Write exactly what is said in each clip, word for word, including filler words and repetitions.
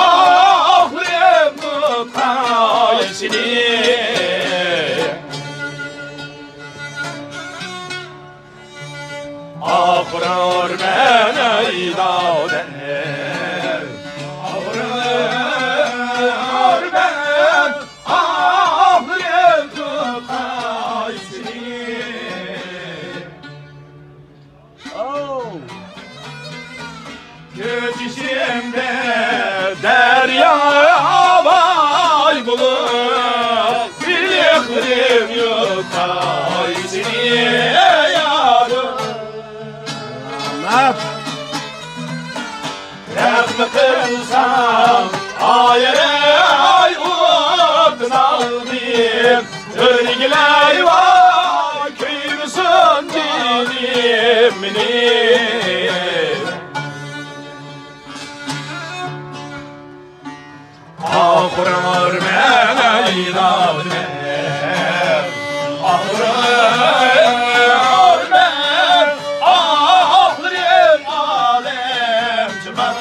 ئاخىرىم قايسىنى؟ ئاخىرىم مەن ئەيلادىم. ئاخىرىم، ئاخىرىم قايسىنى؟ كۆز يېشىمدە دەريا باي بولۇپ، بىر ئېغىرىم يوق قايسىنى يارىم. رەھمەت. رەھمى قىلساڭ، ئايرى ئاي ئوتنالدىم. ئۆرگىلەي ۋاي، كۆيمىسۇن دىلىمنى. ئاخىرىم مەن ئەيلادىم. ئاخىرىم مەن، ئاخىرىم ئالەمچى مەن.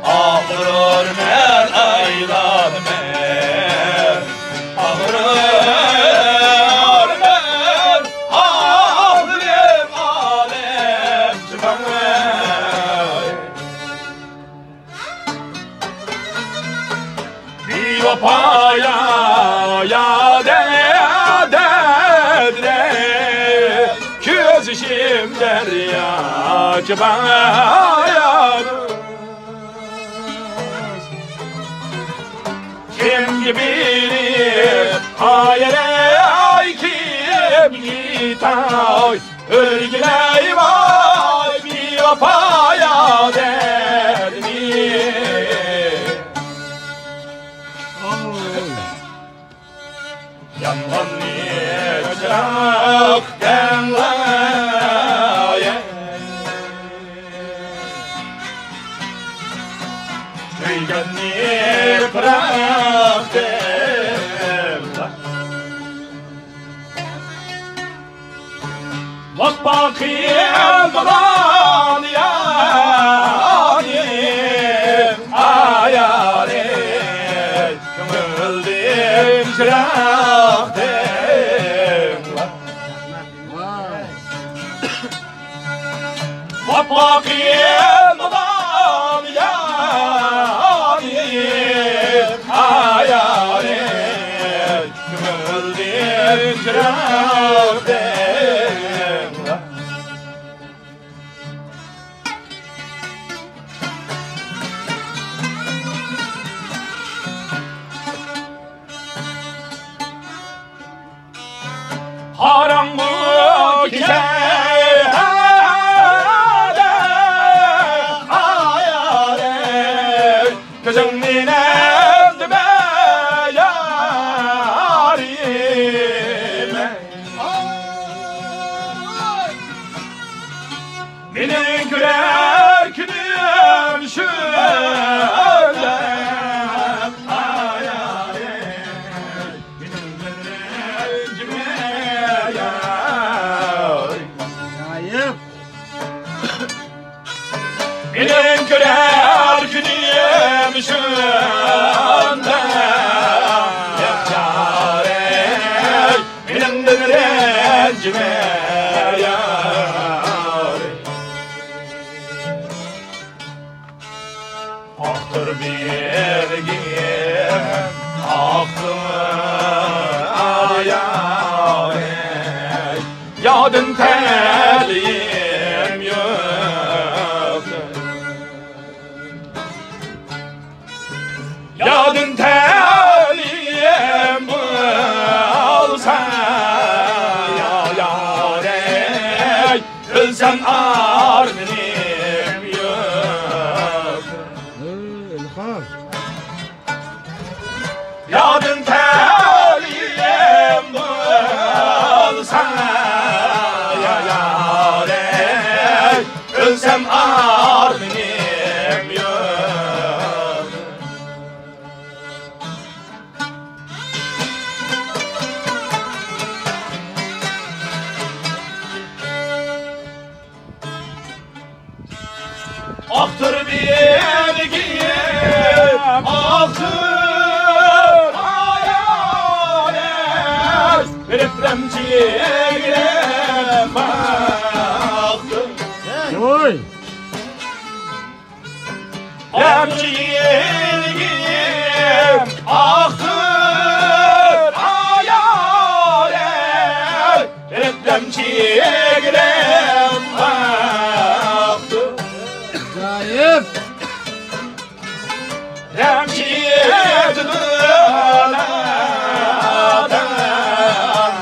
ئاغرىرمەن، ئايلانىمەن. ئاغرىرمەن، ئاغرىم ئالەم جىمىڭ. بىۋاپايا يادەردە، كۆز يېشىم دەريا كىبايا. كىمگە بېرىپ قايىلاي، كىمگە ئېيتاي، ئۆرگىلەي ۋاي بىۋاپايا دەردىنى. يانغاننى چىراغ دەڭلاي، كۆيگەننى پىراق دەڭلاي. ۋاپا قىلمىغان يارىم، ئايالى كۆڭۈلدىن يىراقتىن. ۋاپا قىلمىغان يارىم، ئايالى كۆڭۈلدىن يىراقتىن. قاراڭغۇ كېچەدە ئايالىم، كۆزۈڭنى نەم دېمە يارىم. مېنىڭ كۆرەر كۈنۈم شۇ ئۆمرۈم ئايالىم. ئاجايىپ. مېنىڭ كۆرەر كۈنۈم شۇندا، يار، مېنىڭدىن رەنجىمە، يار. ئاختۇر بىلگىن ئاقلىق ئايالىم، يادىن تەلىيىم يوق. يادىن تەلىيىم بولسا، يا يارەي، ئۆلسەم ئارمىنىم يوق. يادىن تەلىيىم بولسا، يا يارەي، ئۆلسەم ئارمىنىم يوق. ئاقتى، ئايالىز بىر ئەپرەمچى يىگلەپ ئاقتى. ۋوي! ئەپرەمچى